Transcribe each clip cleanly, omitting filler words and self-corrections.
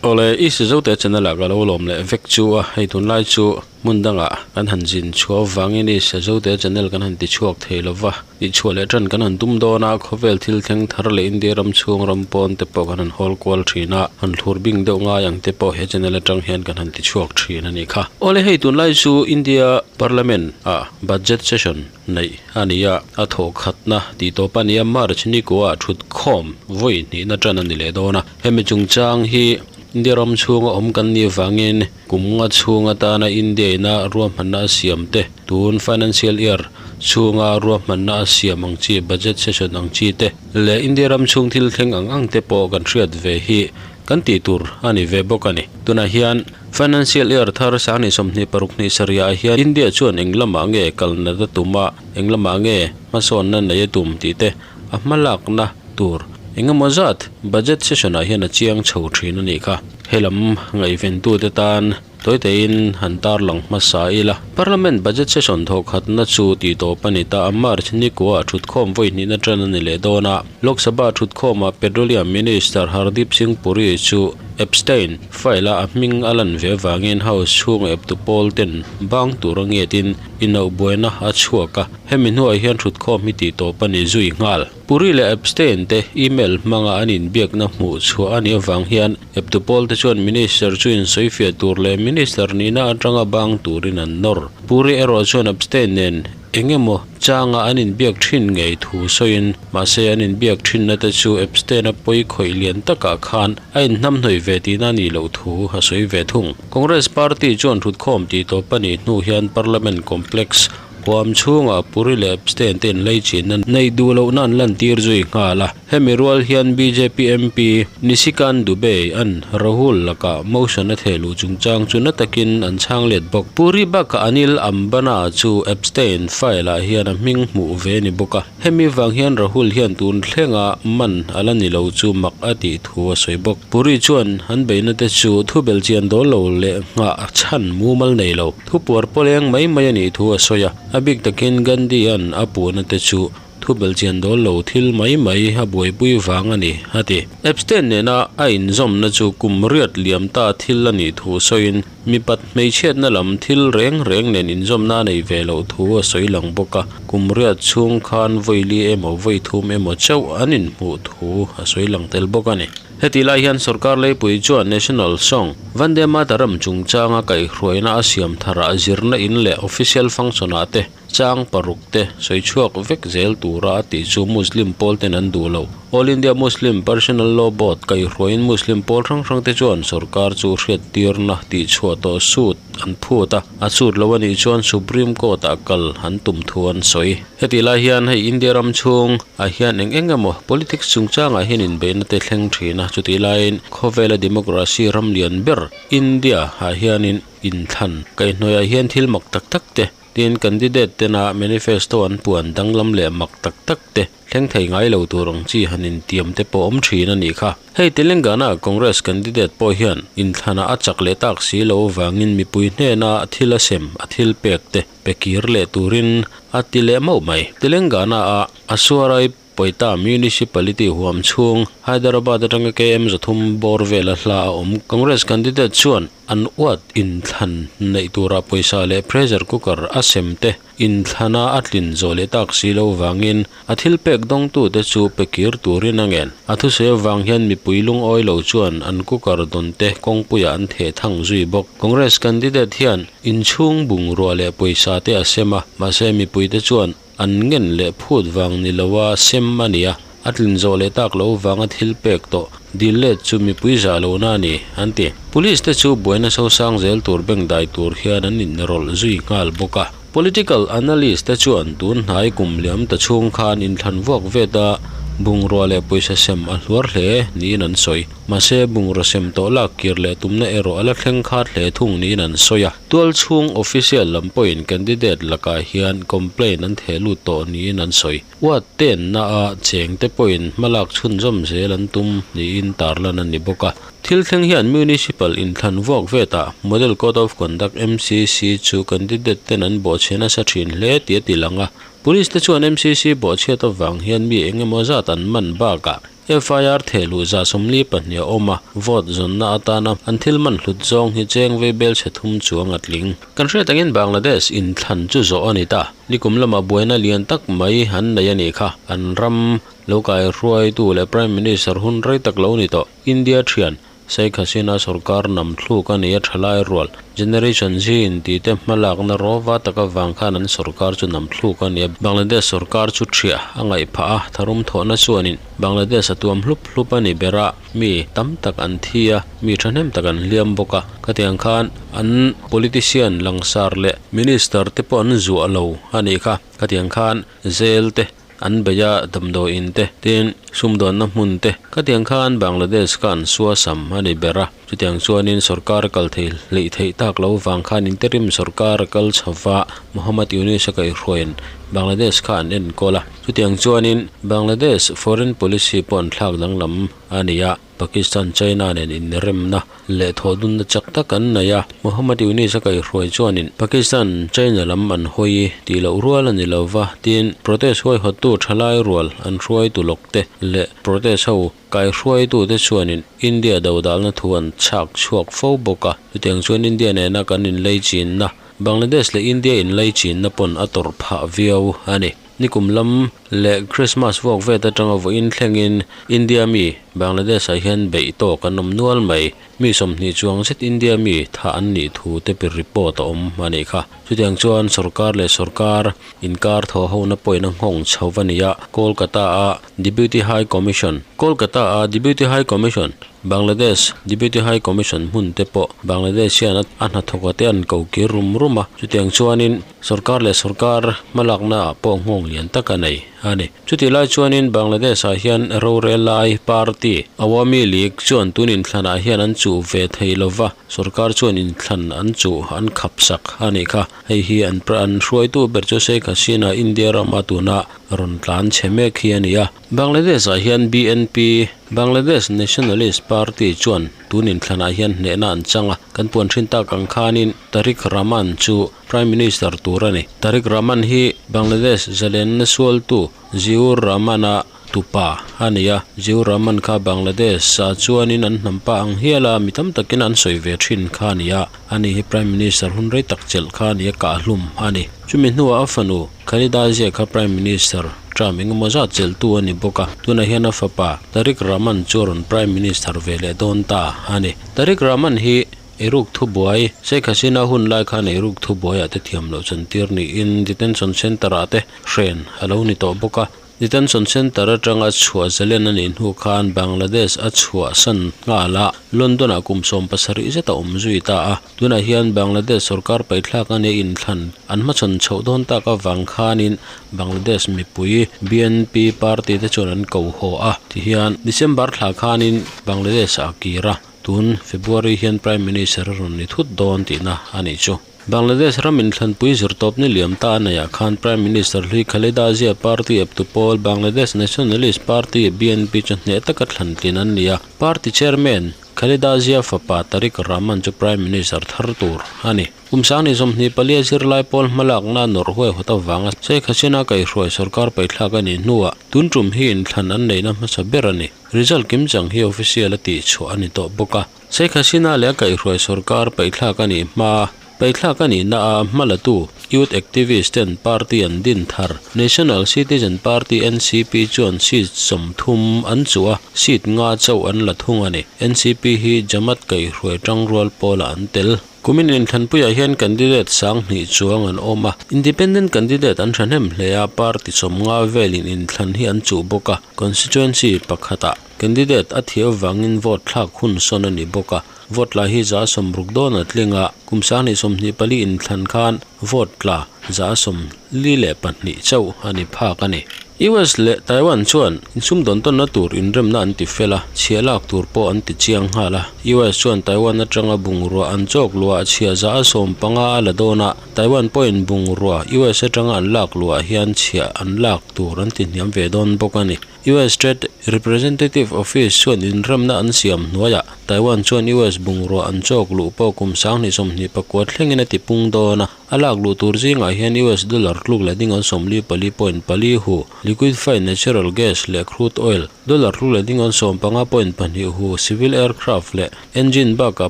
Awle, i Sizote channel ah ka lo lawm leh vek chu a, hei tunlai chu hmun dangah kan han zin chhuah avangin i Sizote channel kan han ti chhuak thei lova, tih chhuah leh tan kan han tum dawn a, khawvel thil thleng thar leh India ram chhung ram pawn te pawh kan han hawl kual thin a, han thlur bing deuh ngai ang te pawh he channel atang hian kan han ti chhuak thin a nih kha. Awle, hei tunlai chu India Parliament ah Budget Session neih a ni a, a thawh khatna tih tawp a ni a, March ni kuah thut khawm vawi hnihna tan a ni leh dawn a, hemi chungchang hi India ram chhunga awm kan nih avangin kum nga chhung atana India ina ruahmanna a siam te, tun financial year chhunga ruahmanna a siam ang chi, budget session ang chi te leh India ram chhung thil thleng ang ang te pawh kan hriat ve hi kan tih tur a ni ve bawk a ni. Tunah hian Financial Year thar sanghnih 26 hnih sarihah hian India chuan eng lamah nge kalna ta tum a, eng lamah nge hmasawnna nei a tum tih te a hmalakna tur eng emaw zat budget session ah hian a chiang chho thin a nih kha. He lam ngaihventute tan tawitein han tarlang hmasa ila. Parliament budget session thawhkhatna chu tih tawp a ni ta a, March ni kuah thutkhawm vawi hnihna tan a ni leh dawn a. Lok Sabha thutkhawmah Petroleum Minister Hardeep Singh Puri chu Epstein file-a a hming a lan ve avangin House chhunga eptu pawl ten bang tur a ngetin inauh buaina a chhuak a, hemi hnuah hian thutkhawm hi tih tawp a ni zui nghal. Puri leh Epstein te email hmanga an inbiakna hmuh chhuah a nih avang hian eptu pawl te chuan Minister chu insawifiah tur leh Minister nihna atanga bang turin an nawr. Puri erawh chuan Epstein nen Eng emaw changa an inbiak thin ngei thu sawiin, mahse an inbiak thinna te chu Epstein-a pawi khawih lian takah khan a inhnamhnawih ve tihna a nih loh thu a sawi ve thung. Congress party chuan thutkhawm tih tawp a nih hnu hian Parliament Complex huam chhungah Puri leh Epstein te inleichinna neih duh lohna an lantir zui nghal a. Hemi rual hian bjp MP Nishikant Dubey an Rahul lakah motion a theh luh chungchang chu na takin an chhang let bawk. Puri bakah Anil Ambana chu Epstein file ah hian a hming hmuh ve a ni bawk a. Hemi vang hian Rahul hian tun thlenga man a la ni lo chu mak a tih thu a sawi bawk. Puri chuan an beihna te chu thubel chian dawl lo leh nghah chhan mumal nei lo. Thupuar pawleng mai mai a nih thu a sawi a. A bik takin Gandhi an a puhna te chu Thu belchian dawl lo thil mai mai a buaipui vang a ni, a ti. Epstein nena a inzawmna chu kum riat liam ta thil a nih thu sawiin, mipat hmeichhiatna lam thil reng reng nen inzawmna a nei ve loh thu a sawi lang bawk a, kum riat chhung khan vawi li emaw vawi thum emaw chauh an inhmuh thu a sawi lang tel bawk a ni. Heti lai hian sorkar leipui chuan National Song, Vande Mataram chungchanga kaihhruaina a siam tharah zirna in leh official function-ah te, Chang paruk te sawi chhuak vek zel tura a tih chu Muslim pawl ten an duh lo. All India Muslim Personal Law Board kaihhruaiin Muslim pawl hrang hrang te chuan sorkar chu hriattirna tih chhuah tawh suit an phut a, a suit lo a nih chuan Supreme Court ah kal an tum thu an sawi. Hetih lai hian hei India ram chhung ah hian eng eng emaw politics chungchang ah hian inbeihna te thleng thin a, chutih laiin khawvela democracy ram lian ber India ah hianin inthlan kaihhnawih ah hian thil mak tak tak te Tin, candidate tena manifesto an puan danglam leh mak tak tak te thleng thei ngai lo tur ang chi han intiam te pawh awm thin a nih kha. Hei Telangana Congress candidate pawh hian inthlanah a chak leh tak si lo avangin mipui hnena thil a sem a thil pek te pe kir leh turin a ti leh mauh mai. Telangana a Asuarai Pawita Municipality huam chhung Hyderabad atanga KM 300 bawr vela hla a awm. Congress candidate chuan an uat inthlan neih tura pawisa leh pressure cooker a sem te inthlana a tlin zawh leh tak si lo vangin a thil pek dawngtute chu pe kir turin a ngen. A thusawi avang hian mipui lungawi lo chuan an cooker dawn te kawngpuiah an theh thang zui bawk. Congress candidate hian inchhung bungrua leh pawisa te a sem a, mahse mipuite chuan An ngen leh phut vang ni loa sem a ni a, a tlin zawh leh tak loh vanga thil pek tawh dil let chu mipui zah lohna a ni, an ti. Police te chu buaina sosang zel tur bengdai tur hian an inrawlh zui nghal bawk a. Political analyst te chuan tun hnai kum liam ta chhung khan inthlan vuak vet a, bungrua leh pawisa sem a hluar hle niin an sawi. Mahse, bungraw sem tawh lak kir leh tumna erawh a la thleng khat hle thung niin an sawi a. Tual chhung official lam pawhin candidate lakah hian complaint an theh lut tawh niin an sawi. Uat tenna a cheng te pawhin hmalak chhunzawm zel an tum niin tarlan a ni bawk a. Thil thleng hian Municipal inthlan vuak vetah Model Code of Conduct, MCC, chu candidate ten an bawhchhe nasa thin hle tih a ti lang a. Police te chuan MCC bawhchhiat avang hian mi engemaw zat an man bakah. FIR thehluh 42 a awm a, vote zawnna atana an thil man hlut zawng hi cheng vei bel chhe thum chuang a tling. Kan hriat angin Bangladesh inthlan chu zawh a ni ta. Nikum lama buaina lian tak mai an nei a nih kha. An ram lo kaihruaitu leh Prime Minister hun rei tak lo ni tawh India thian Sheikh Hasina sorkar nam thluk a ni a thalai rual. Generation Z in tih te hmalakna rawva tak avang khan an sorkar chu nam thluk a ni a. Bangladesh sorkar chu thiah a ngaih phah a, tharum thawhna chuanin Bangladesh a tuam hlup hlup a ni ber a, mi tam tak an thi a, mi thahnem tak an hliam bawk a. Khatiang khan an politician langsar leh minister te pawh an zuah lo a nih kha. Khatiang khan jail te An bei a, damdawiin te, tin, sumdawnna hmun te, khatiang khan Bangladesh kha an suasam a ni ber a. Chutiang chuanin sorkar a kal thei hleih theih tak lo vang khan interim sorkar a kal chho va, Mohammad Yunus a kaihhruaiin Bangladesh kha an enkawl a. Chutiang chuanin Bangladesh foreign policy pawh an thlak danglam a ni a. Pakistan, China nen inremna leh thawhdunna chak tak an nei a, Mohammad Yunus a kaihhruai chuanin Pakistan, China lam an hawi tih loh rual a ni lo va, tiin protest huaihawttu thalai rual an hruaitu lawk te leh protest ho kaihhruaitute chuanin India dodalna thu an chhak chhuak fo bawk a, chutiang chuan India nena kan inlei chinna, Bangladesh leh India inlei chinna pawn a tawrh phah viau a ni. Nikum lam leh Christmas vuak vet atanga vawiin thlengin India mi Bangladesh ah hian beih tawk an awm nual mai. Mi 20 chuang zet India mi thah an nih thu te pi report a awm a nih kha. Chutiang chuan sorkar leh sorkar inkar thaw hona pawhin a nghawng chho a ni a, Kolkata a Deputy High Commission Kolkata a Deputy High Commission Bangladesh Deputy High Commission hmun te pawh Bangladesh hian a hnathawk te an ko kir rum rum a, chutiang chuanin sorkar leh sorkar hmalakna ah pawh nghawng lian tak a nei a ni. Chutih lai chuanin Bangladesh ah hian rorel lai party Awami League chuan tun inthlan ah hian an chuh ve thei lova, sorkar chuan inthlan an chuh an khap sak a nih kha. Hei hi an an hruaitu ber chu Sheikh Hasina India rama tuna rawn tlan chhe mek hi a ni a. Bangladesh ah hian BNP, Bangladesh Nationalist Party, chuan tun inthlanah hian hnehna an chang a, kan puan thin tak ang khanin Tarique Rahman chu Prime Minister tur a ni. Tarique Rahman hi Bangladesh zalenna sualtu Ziaur Rahman-a tupa a ni a, Ziaur Rahman kha Bangladesh ah chuanin an hnampa ang hial a, mi tam takin an sawi ve thin kha a ni a, ani hi Prime Minister hun rei tak chelh kha a ni a, kahhlum a ni. Chumi hnuah a fanu Khaleda Zia kha Prime Minister term engemaw zat chelhtu a ni bawk a, tunah hian a fapa Tarique Rahman chu a rawn Prime Minister ve leh dawn ta a ni. Tarique Rahman hi eiruk thubuai, Sheikh Hasina hun lai khan eiruk thubuaiah te thiam loh chantir niin detention centre ah te hren a lo ni tawh bawk a. Detention Centre atanga chhuah zalen a nih hnu khan Bangladesh a chhuahsan nghal a, London ah kum 70 zet a awm zui ta a. Tunah hian Bangladesh sorkar paihthlak a nia inthlan an hmachhawn chhoh dawn tak avang khanin Bangladesh mipui BNP party te chuan an ko haw a. Tihian December thla khanin Bangladesh ah a kir a, tun February hian Prime Minister a rawn ni thut dawn tihna a nih chu. Bangladesh ram inthlanpui zirtawpni liam ta a neihah khan Prime Minister hlui Khaleda Zia party eptu pawl Bangladesh Nationalist Party, BNP, chu hneh taka thlantlin an ni a. Party chairman Khaleda Zia fapa Tarique Rahman chu Prime Minister thar tur a ni. Kum 24 a zirlai pawl hmalakna nawrh huaihawt avanga Sheikh Hasina kaihhruai sorkar paihthlak a nih hnuah tun tum hi inthlan an neihna hmasa ber a ni. Result kimchang hi official a tihchhuah a ni tawh bawk a. Sheikh Hasina leh a kaihhruai sorkar paihthlak a nih hma, paihthlak a nihna a hmalatu youth activist ten party an din thar. National Citizen Party, NCP, chuan seat 30 an chuh a, seat nga chauh an la thung a ni. NCP hi Jamaat kaihhruai tangrual pawlah an tel. Kumin inthlanpuiah hian candidate 2000 chuang an awm a, independent candidate an thahnem hle a, party 50 velin inthlan hi an chuh bawk a, constituency pakhatah Candidate a thih avangin vote thlak hun sawn a ni bawk a, vote tla hi 60 dawn a tling a, kum 2024 inthlan khan vote tla 42 chauh a ni phak a ni. US leh Taiwan chuan insumdawn tawnna tur inremna an ti fel a, chhiah lak tur pawh an ti chiang nghal a. US chuan Taiwan atanga bungrua an chawk luah chhiah 15 a la dawn a, Taiwan pawhin bungrua US atanga an lak luah hian chhiah an lak tur an ti hniam ve dawn bawk a ni. US Trade Representative Office chuan inremna an siam hnuaiah Taiwan chuan US. bungrua an chawk luh pawh kum 2024 thlengin a tipung dawn a. A lak luh tur zingah hian US dollar tluk leh ding an 44 point pali hu, liquefied natural gas leh crude oil, dollar tluk leh ding an 15 point pahnih hu, civil aircraft leh engine bakah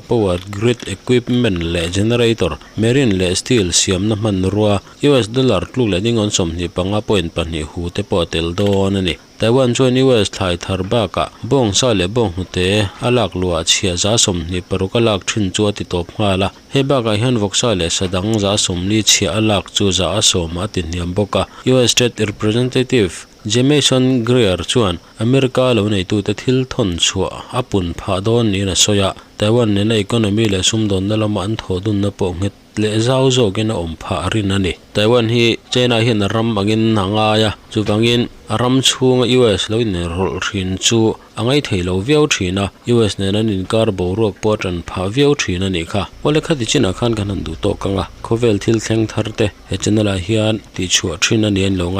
power grid equipment leh generator, marine leh steel siamna hmanrua, US dollar tluk leh ding an 25 point pahnih hu te pawh a tel dawn a ni. Taiwan chuan US thlai thar bakah bawngsa leh bawnghnute a lak luhah chhiah 26% a lak thin chu a ti tawp nghal a. Hei bakah hian vawksa leh sa dang 40% chhiah a lak chu 10% a ti hniam bawk a. US State Representative Jamieson Greer chuan America lo neitute thil thawn chhuah a pun phah dawn niin a sawi a. Taiwan nena economy leh sumdawnna lama an thawh dunna pawh nghet leh zau zawkin a awm phah a rin a ni. Taiwan hi China hian a ram angin a ngai a, chuvangin a ram chhunga US lo inrawlh thin chu a ngaithei lo viau thin a, US nen an inkar boruak pawh a tan phah viau thin a nih kha. Awle khati chinah khan kan han duh tawk ang a, khawvel thil thleng thar te he channel ah hian tihchhuah thin a ni a ni lo ngai.